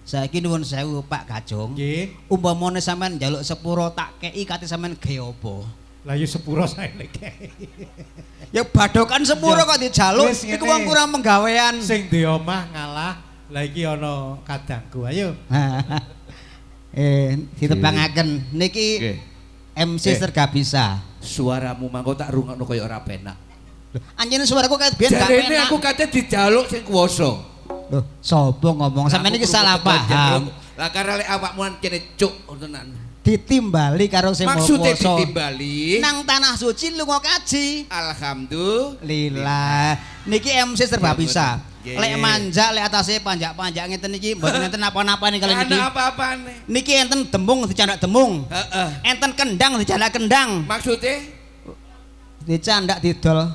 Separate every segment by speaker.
Speaker 1: Saiki nuwun sewu, Pak Kacung.
Speaker 2: Nggih.
Speaker 1: Umpamane sampean njaluk sepuro tak kei, kate sampean gawe apa?
Speaker 2: Lah ya sepuro sae kei.
Speaker 1: Ya badokan sepuro
Speaker 2: Ya,
Speaker 1: kok dijaluk,
Speaker 2: wis
Speaker 1: iku
Speaker 2: ngene.
Speaker 1: wong kurang penggawean.
Speaker 2: Sing di omah ngalah, lah iki ana kadangku. Ayo.
Speaker 1: Ditepangaken niki
Speaker 3: Nggih.
Speaker 1: MC
Speaker 3: Eh.
Speaker 1: serga bisa.
Speaker 3: Suaramu mangko tak rungokno kaya ora penak.
Speaker 1: Anjene suaraku kayak biyen gak
Speaker 3: Jarene
Speaker 1: penak.
Speaker 3: aku kate dijaluk sing kuwasa.
Speaker 1: Loh, sapa ngomong? Sampeyan iki salah paham.
Speaker 3: Lah karena lek awakmu kene cuk tenan.
Speaker 1: Ditimbali karo sing Maha
Speaker 3: Maksude
Speaker 1: Kuwasa.
Speaker 3: ditimbali.
Speaker 1: Nang tanah suci lunga kaji.
Speaker 3: Alhamdulillah.
Speaker 1: Lillah. Niki MC serba
Speaker 3: Ya,
Speaker 1: bisa.
Speaker 3: nggih.
Speaker 1: Lek manjak, lek atase panjak-panjak ngeten niki mboten enten napa-napa nih kalian niki.
Speaker 3: Ana apa-apane.
Speaker 1: Niki enten demung dicandak demung.
Speaker 3: Heeh.
Speaker 1: Enten kendang dicandak kendang.
Speaker 3: Maksude
Speaker 1: Dicandak didol.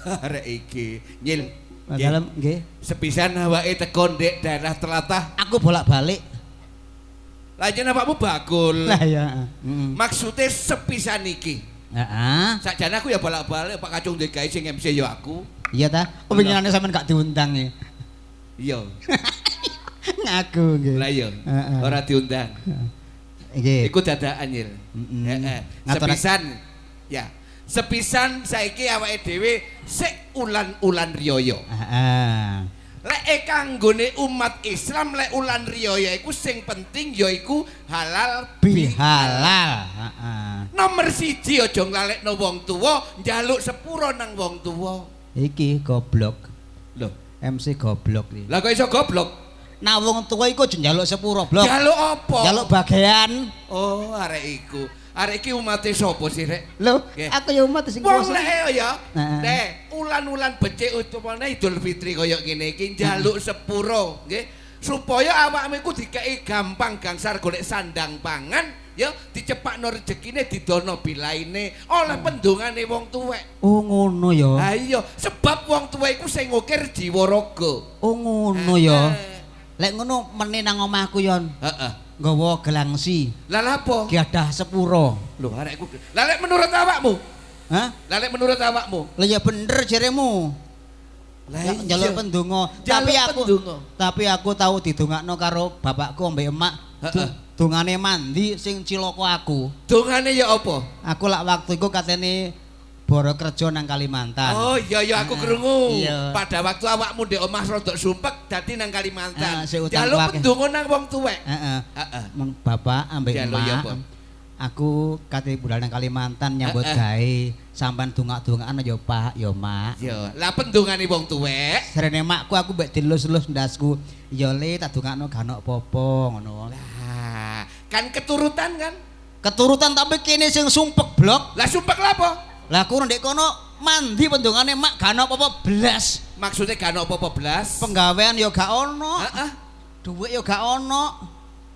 Speaker 3: Arek iki nyil.
Speaker 1: Dalem nggih.
Speaker 3: Sepisan awake teko ndek daerah telatah.
Speaker 1: Aku bolak-balik.
Speaker 3: Lah yen awakmu bakul.
Speaker 1: Lah ya. Heeh.
Speaker 3: Maksude sepisan iki.
Speaker 1: Heeh.
Speaker 3: Sakjane aku ya bolak-balik, Pak Kacung digawe sing MC ya aku.
Speaker 1: Iya ta? Kepinginane sampean gak diundang ya.
Speaker 3: Iya.
Speaker 1: Ngaku nggih.
Speaker 3: Lah iya.
Speaker 1: Heeh.
Speaker 3: Ora diundang.
Speaker 1: Nggih.
Speaker 3: Iku dadakan nyil. Heeh. Sepisan ya. Sepisan saiki awake dhewe sik ulan-ulan riyaya.
Speaker 1: Heeh.
Speaker 3: Lek kanggone umat Islam, lek ulan riyaya iku sing penting yaiku halal
Speaker 1: Bihalal. Heeh.
Speaker 3: Nomor siji aja nglalekno wong tuwa, njaluk sepuro nang wong tuwa.
Speaker 1: Iki goblok.
Speaker 3: Lho,
Speaker 1: MC goblok iki.
Speaker 3: lah kok iso goblok?
Speaker 1: Nah wong tuwa iku aja njaluk sepuro, blok.
Speaker 3: Njaluk apa?
Speaker 1: Njaluk bagian.
Speaker 3: Oh, arek iku. Arek iki umate sapa sih, Rek?
Speaker 1: Lho,
Speaker 3: Nggih.
Speaker 1: aku ya umat sing
Speaker 3: Wong
Speaker 1: kuwasa.
Speaker 3: lek ya,
Speaker 1: Heeh.
Speaker 3: nek ulan-ulan becik utamane Idul Fitri kaya ngene iki njaluk sepuro, nggih. Supaya awakmu iku dikeki gampang gangsar golek sandang pangan, ya dicepakno rezekine, didono bilaine oleh pendongane wong tuwek.
Speaker 1: Oh ngono ya.
Speaker 3: Ha iya, sebab wong tuwek iku sing ngukir jiwa raga.
Speaker 1: Oh ngono ya.
Speaker 3: Heeh.
Speaker 1: Lek ngono mene nang omahku yon.
Speaker 3: Heeh.
Speaker 1: Nggawa gelangsi.
Speaker 3: Lah lha apa?
Speaker 1: Giadah sepuro.
Speaker 3: Lho arekku. Lah lek menurut awakmu?
Speaker 1: Hah?
Speaker 3: Lah lek menurut awakmu?
Speaker 1: Lah ya bener jeremu.
Speaker 3: Lah
Speaker 1: Ya, njaluk pendonga.
Speaker 3: Njaluk
Speaker 1: Tapi aku
Speaker 3: pendonga.
Speaker 1: tapi aku tau didongakno karo bapakku ambek emak.
Speaker 3: Heeh.
Speaker 1: Dongane mandi sing cilaka aku.
Speaker 3: Dongane ya apa?
Speaker 1: Aku lak waktu iku katene boro kerja nang Kalimantan.
Speaker 3: Oh iya iya, aku krungu.
Speaker 1: Iya.
Speaker 3: Pada waktu awakmu ndek omah rodok sumpek dadi nang Kalimantan.
Speaker 1: Ah, sik utang
Speaker 3: Njaluk
Speaker 1: akeh.
Speaker 3: pendonga nang wong tuwek.
Speaker 1: Heeh.
Speaker 3: Heeh.
Speaker 1: Meng bapak ambek
Speaker 3: Njaluk ya
Speaker 1: emak.
Speaker 3: apa?
Speaker 1: Aku kate budal nang Kalimantan nyambut gawe, sampean dongak-dongakan ya Pak, ya Mak.
Speaker 3: Yo, lah pendongane wong tuwek.
Speaker 1: Serene makku aku mbek dilus-lus ndasku. Ya le tak dongakno gak ono apa-apa ngono.
Speaker 3: Lah, kan keturutan kan?
Speaker 1: Keturutan tapi kene sing sumpek, blok.
Speaker 3: Lah sumpek lah apa?
Speaker 1: Lah aku ndek kono mandi pendongane mak gak ono apa-apa blas.
Speaker 3: Maksudnya gak ono apa-apa blas.
Speaker 1: Penggawean ya gak ono.
Speaker 3: Heeh.
Speaker 1: Dhuwit ya gak ono.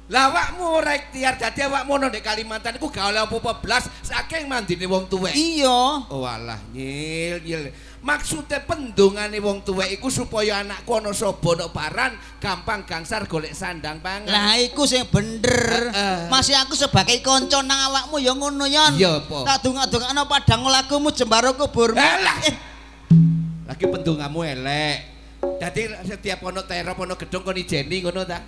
Speaker 3: Lah awakmu ora ikhtiar dadi awakmu ono ndek Kalimantan iku gak oleh apa-apa blas saking mandine wong tuwek.
Speaker 1: Iya.
Speaker 3: Oh alah nyil nyil. Maksude pendongane wong tuwek iku supaya anakku ana saba ana paran, gampang gangsar golek sandang pangan.
Speaker 1: Lah iku sing bener.
Speaker 3: Heeh.
Speaker 1: Masih aku sebagai kanca nang awakmu ya ngono yon.
Speaker 3: Iya, apa?
Speaker 1: Tak dongak-dongakno padang lakumu jembaro kuburmu.
Speaker 3: Alah. Lagi pendongamu elek. Dadi setiap ana terop ana gedung kon ijeni ngono ta?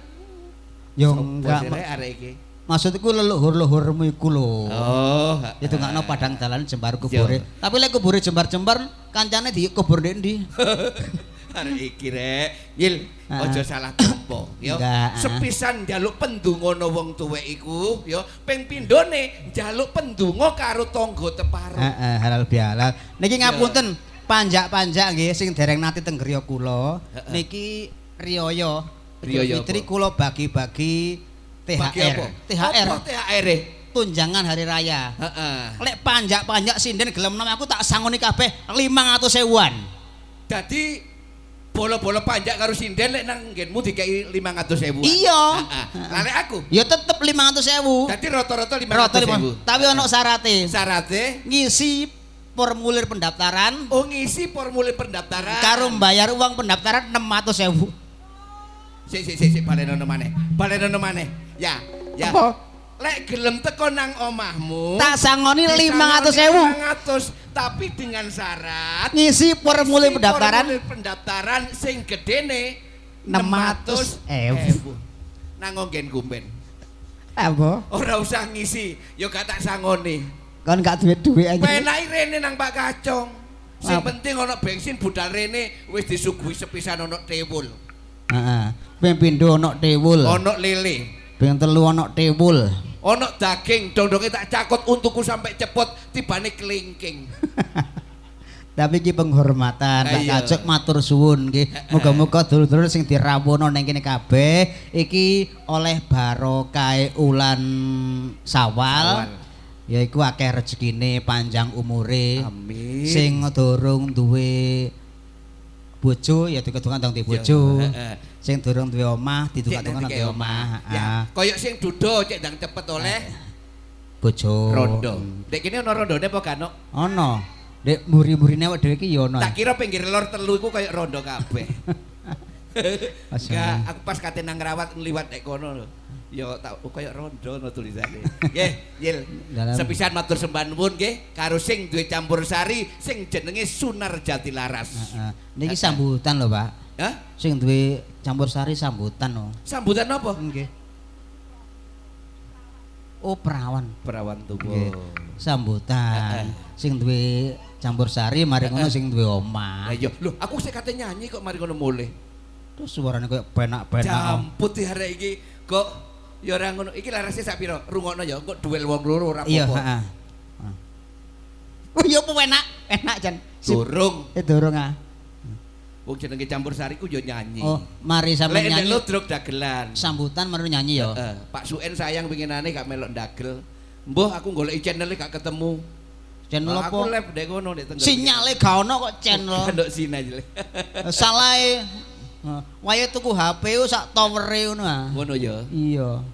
Speaker 1: Yo
Speaker 3: Sopo
Speaker 1: enggak.
Speaker 3: sih, Rek, arek iki?
Speaker 1: Maksudku leluhur-leluhurmu iku lho.
Speaker 3: Oh,
Speaker 1: Ya dongakno padang dalan jembar kubure.
Speaker 3: Iya.
Speaker 1: Tapi lek kubure jembar-jembar kancane dikubur ndek ndi?
Speaker 3: Arek iki rek, nyil,
Speaker 1: Heeh.
Speaker 3: aja salah tampa ya.
Speaker 1: Enggak, ah.
Speaker 3: Sepisan njaluk pendonga wong tuwek iku ya, ping pindhone njaluk pendonga karo tangga teparo.
Speaker 1: Heeh, halal bihalal. Niki ngapunten, panjak-panjak nggih sing dereng nate teng griya kula. Niki riyaya.
Speaker 3: Riyaya
Speaker 1: Idul Fitri
Speaker 3: apa?
Speaker 1: kula bagi-bagi
Speaker 3: Bagi
Speaker 1: THR.
Speaker 3: apa?
Speaker 1: THR.
Speaker 3: Apa THR -e?
Speaker 1: Tunjangan hari raya.
Speaker 3: Heeh.
Speaker 1: Lek panjak-panjak sinden gelem nom aku tak sangoni kabeh 500.000-an.
Speaker 3: Dadi bolo-bolo panjak karo sinden lek nang nggenmu dikeki 500.000.
Speaker 1: Iya.
Speaker 3: Heeh. Lah lek aku
Speaker 1: Ya tetep 500.000.
Speaker 3: dadi rata-rata
Speaker 1: Rata
Speaker 3: 500.000.
Speaker 1: Tapi ono syarate.
Speaker 3: Syarate
Speaker 1: Ngisi formulir pendaftaran
Speaker 3: oh ngisi formulir pendaftaran.
Speaker 1: karo mbayar uang pendaftaran 600.000.
Speaker 3: Sik sik sik sik balenono maneh. Balenono maneh. Ya, ya.
Speaker 1: Apa?
Speaker 3: Lek gelem teko nang omahmu,
Speaker 1: Tak sangoni 500.000.
Speaker 3: 500, tapi dengan syarat
Speaker 1: Ngisi formulir
Speaker 3: ngisi
Speaker 1: pendaftaran
Speaker 3: formulir pendaftaran sing gedene
Speaker 1: 600.000.
Speaker 3: Nang nggen gumben.
Speaker 1: Apa?
Speaker 3: Ora usah ngisi, ya gak tak sangoni.
Speaker 1: Kon gak duwe dhuwit aja.
Speaker 3: Penake rene nang Pak Kacong. Sing penting ana bensin budal rene wis disuguhi sepisan ana tewul.
Speaker 1: Heeh. Ping pindho ana tewul.
Speaker 3: Ana lele.
Speaker 1: Ping telu ana tewul.
Speaker 3: Ana daging, dondonge tak cakot untuku sampai cepot tibane kelingking.
Speaker 1: Tapi iki penghormatan Pak Kacok matur suwun nggih. Muga-muga dulur-dulur sing dirawuhna ning kene kabeh iki oleh barokah ulan Sawal. Yaiku akeh rezekine, panjang umure.
Speaker 3: Amin.
Speaker 1: Sing durung duwe bojo ya diketungkan ndang duwe bojo. Sing durung duwe omah didukak-dukak ndang duwe omah.
Speaker 3: Ya, koyok sing duda cek ndang cepet oleh
Speaker 1: bojo.
Speaker 3: Rondo. Dek kene ana rondone apa gak ono?
Speaker 1: Ana. Dek mburi-mburine awake dhewe iki ya ana.
Speaker 3: Tak kira pinggir lor telu iku koyok rondo kabeh. Enggak, aku pas kate nang Ngrawat ngliwat nek kono lho. Ya tak koyok rondo no tulisane. Nggih, Yil. Sepisan matur sembah nuwun nggih karo sing duwe campur sari sing jenenge Sunar Jatilaras.
Speaker 1: Heeh. Niki sambutan lho, Pak.
Speaker 3: Hah?
Speaker 1: Sing duwe campur sari sambutan lho.
Speaker 3: Sambutan apa?
Speaker 1: Nggih. Oh, perawan.
Speaker 3: Perawan tuwa.
Speaker 1: Sambutan. Sing duwe campur sari mari ngono sing duwe omah.
Speaker 3: Lah iya, lho aku sik kate nyanyi kok mari ngono mulih.
Speaker 1: Terus suarane koyo penak-penak.
Speaker 3: Jamput di arek iki kok ya ora ngono. Iki larase sak pira? Rungokno ya, engko duel wong loro ora apa-apa.
Speaker 1: Iya, heeh. Oh iya apa enak? Enak jan.
Speaker 3: Durung.
Speaker 1: Durung ah.
Speaker 3: Wong jenenge campur sari ku ya nyanyi.
Speaker 1: Oh, mari sampe nyanyi.
Speaker 3: Lek ludruk dagelan.
Speaker 1: Sambutan mari nyanyi ya.
Speaker 3: Heeh. Pak Suen sayang winginane gak melok ndagel. Mbuh aku goleki channel gak ketemu.
Speaker 1: Channel apa?
Speaker 3: Aku live ndek kono ndek tengger.
Speaker 1: Sinyale gak ono kok channel.
Speaker 3: Ndok sini aja.
Speaker 1: Salahe. Wayahe tuku HP sak towere ngono ah.
Speaker 3: Ngono ya.
Speaker 1: Iya.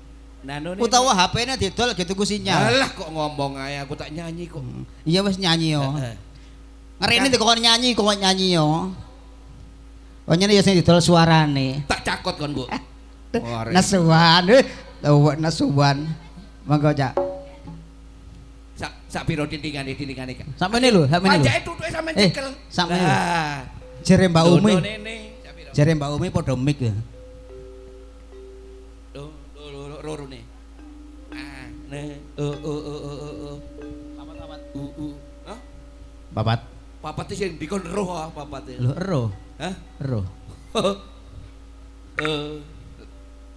Speaker 3: Nanone
Speaker 1: utawa HP-ne didol ge tuku sinyal.
Speaker 3: Alah kok ngomong ae aku tak nyanyi kok.
Speaker 1: Iya wis nyanyi yo.
Speaker 3: Heeh.
Speaker 1: Ngerene dikon nyanyi kok nyanyi yo. Onyene ya sing didol suarane.
Speaker 3: Tak cakot kon, Bu.
Speaker 1: Nesuan. Tuwek nesuan. Monggo, Cak.
Speaker 3: Sak sak piro titingane Kak.
Speaker 1: Sakmene lho, sakmene lho.
Speaker 3: Panjake tutuke sampean cekel.
Speaker 1: Sakmene lho. Jere Mbak Umi. Jere Mbak Umi padha mik ya.
Speaker 3: Lho, lho rorone. Ah, ne o o o o o. Papat-papat. U u. Hah?
Speaker 1: Papat.
Speaker 3: Papat sing dikon roh ah papate.
Speaker 1: Lho, ero.
Speaker 3: Hah?
Speaker 1: Ero.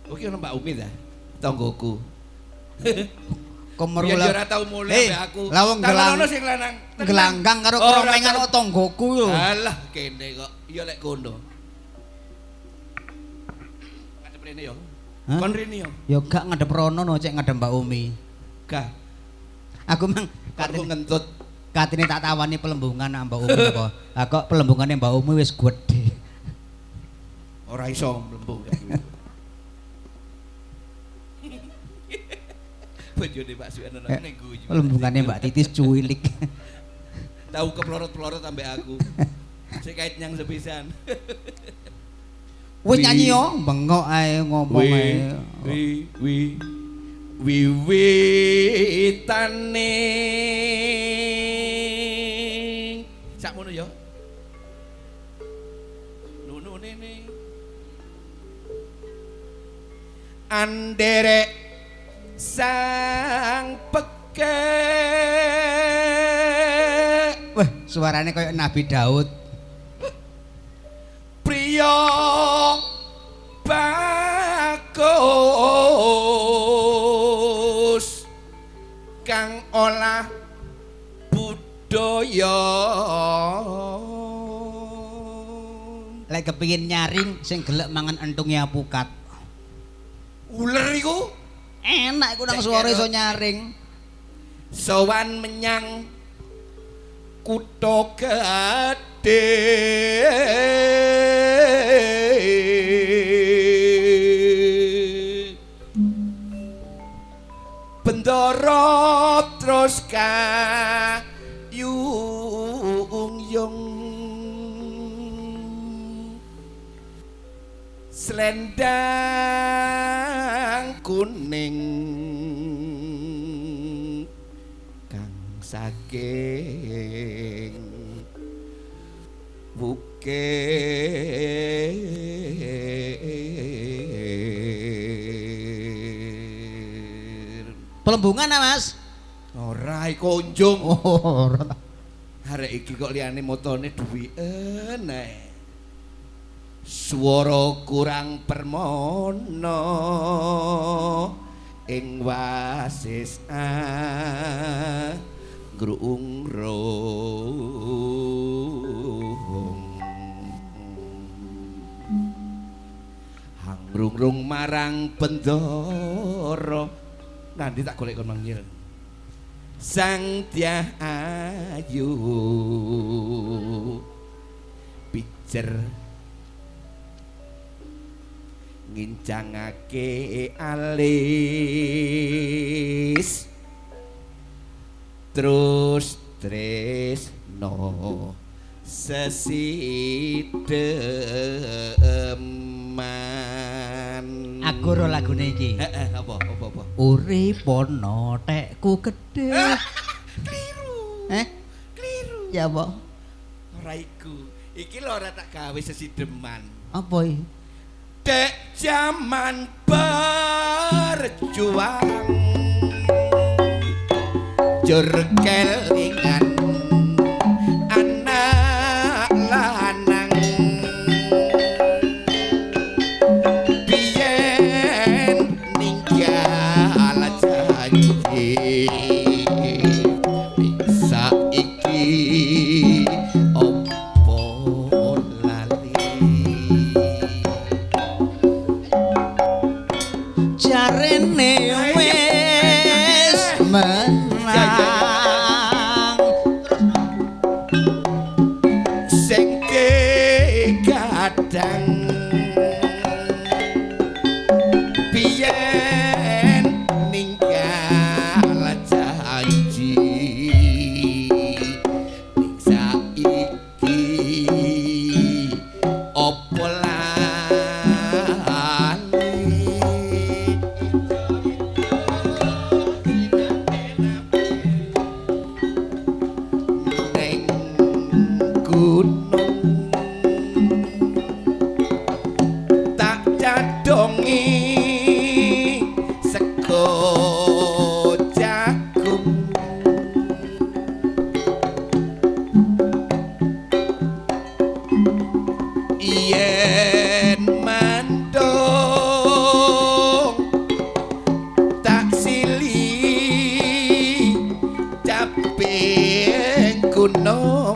Speaker 3: Oke ono Mbak Umi ta? Tanggoku.
Speaker 1: Komer
Speaker 3: ya ora tau mulih ambek aku.
Speaker 1: Lah wong
Speaker 3: gelang sing lanang.
Speaker 1: Gelanggang karo kromengan kok tanggoku lho.
Speaker 3: Alah kene kok. Ya lek kono. Ngadep rene yo. Kon rene yo.
Speaker 1: Ya gak ngadep rono no cek ngadep Mbak Umi.
Speaker 3: Gak.
Speaker 1: Aku mang
Speaker 3: katene ngentut.
Speaker 1: Katene tak tawani pelembungan Mbak Umi kok. Lah kok pelembungane Mbak Umi wis gedhe.
Speaker 3: Ora iso mlembung. Bojone Pak Suen ana ning guyu.
Speaker 1: Pelembungane Mbak Titis cuwilik.
Speaker 3: Tahu keplorot-plorot ambek aku. Sik kait nyang sepisan.
Speaker 1: Wis nyanyi yo, bengok ae ngomong ae.
Speaker 3: Wi wi wiwitane. Sakmono yo. Nuno nene. Anderek sang pekek.
Speaker 1: Wah, suarane koyo Nabi Daud.
Speaker 3: Priya bagus kang olah budaya.
Speaker 1: Lek kepingin nyaring sing gelek mangan entunge apukat.
Speaker 3: Uler iku
Speaker 1: enak iku nang suara iso nyaring.
Speaker 3: Sowan menyang kutha gedhe. Bendara terus kayung-yung selendang kuning kang saking bukit.
Speaker 1: Pelembungan ah, Mas?
Speaker 3: Ora iku unjung.
Speaker 1: Oh, ora.
Speaker 3: Arek iki kok liyane motone duwiken ae. Swara kurang permono ing wasis ngrung-rung. Hangrung-rung marang bendara. Nanti tak golek kon manggil. Sang Dyah Ayu pijer ngincangake alis terus tresno sesideman.
Speaker 1: Aku ro lagune iki.
Speaker 3: Heeh, apa apa apa.
Speaker 1: Urip ana tekku gedhe.
Speaker 3: Kliru.
Speaker 1: Eh?
Speaker 3: Kliru.
Speaker 1: Ya apa?
Speaker 3: Ora iku. Iki lho ora tak gawe sesideman.
Speaker 1: Apa iki?
Speaker 3: Dek jaman berjuang jur kelingan anak lanang biyen ninggal janji saiki opo lali
Speaker 1: jarene wis menang
Speaker 3: sing kadang biyen ninggal janji ning saiki opo lali ning gunung tak cadongi sego jagung yen mandung tak sili caping gunung.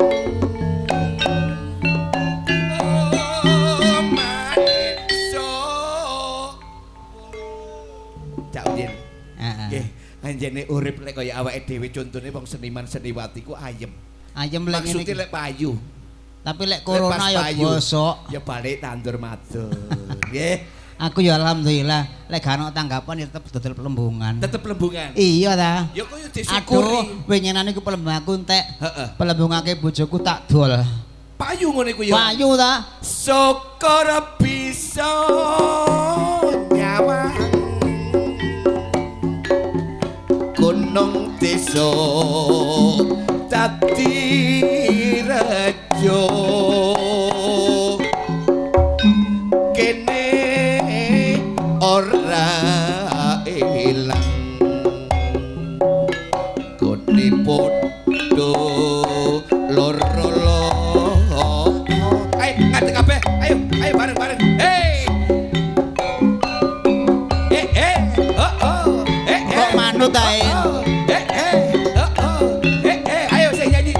Speaker 3: Cak Udin.
Speaker 1: Heeh.
Speaker 3: Nggih, anjene urip lek kaya awake dhewe contone wong seniman seniwati ku ayem.
Speaker 1: Ayem lek ngene
Speaker 3: Maksude
Speaker 1: iki.
Speaker 3: lek payu.
Speaker 1: Tapi lek
Speaker 3: Lek
Speaker 1: corona
Speaker 3: pas
Speaker 1: ya
Speaker 3: payu,
Speaker 1: bosok.
Speaker 3: Ya balik tandur madul. Nggih,
Speaker 1: Aku ya alhamdulillah lek gak ono tanggapan ya tetep dodol pelembungan.
Speaker 3: tetep lembungan.
Speaker 1: Iya ta.
Speaker 3: Ya kaya disyukuri.
Speaker 1: Aduh, winginane iku pelembunganku entek.
Speaker 3: Heeh.
Speaker 1: Pelembungake bojoku tak dol.
Speaker 3: Payu ngono iku ya.
Speaker 1: Payu ta?
Speaker 3: Syukur bisa nyawang gunung desa dadi rejo kene ora ilang gone padha loro loro. Ayo ngadeg kabeh, ayo ayo bareng-bareng. Hey eh eh oh oh eh eh
Speaker 1: Kok manut ae?
Speaker 3: Oh, oh. Eh eh oh oh eh eh ayo sing nyanyi.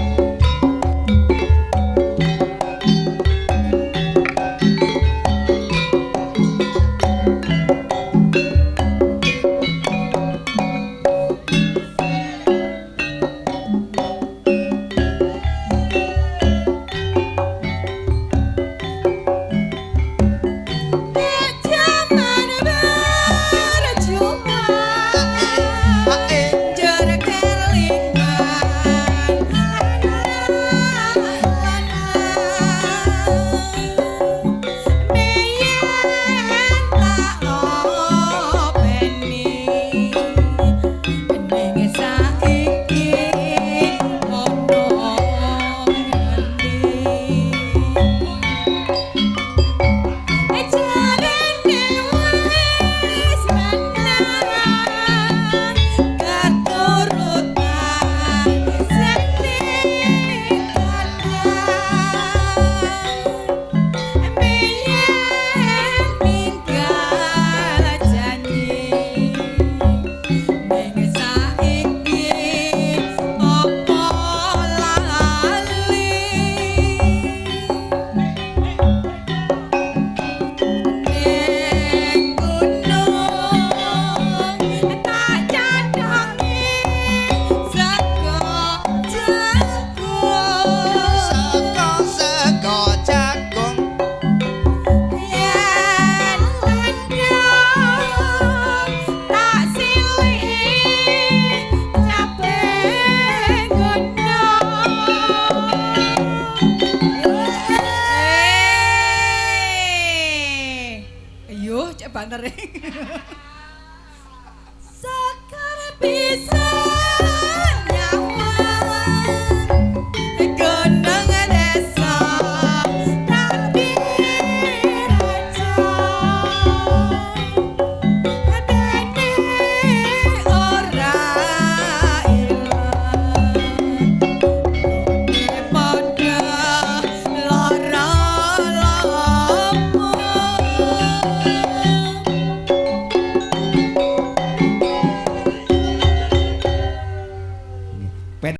Speaker 4: Sakar bisa.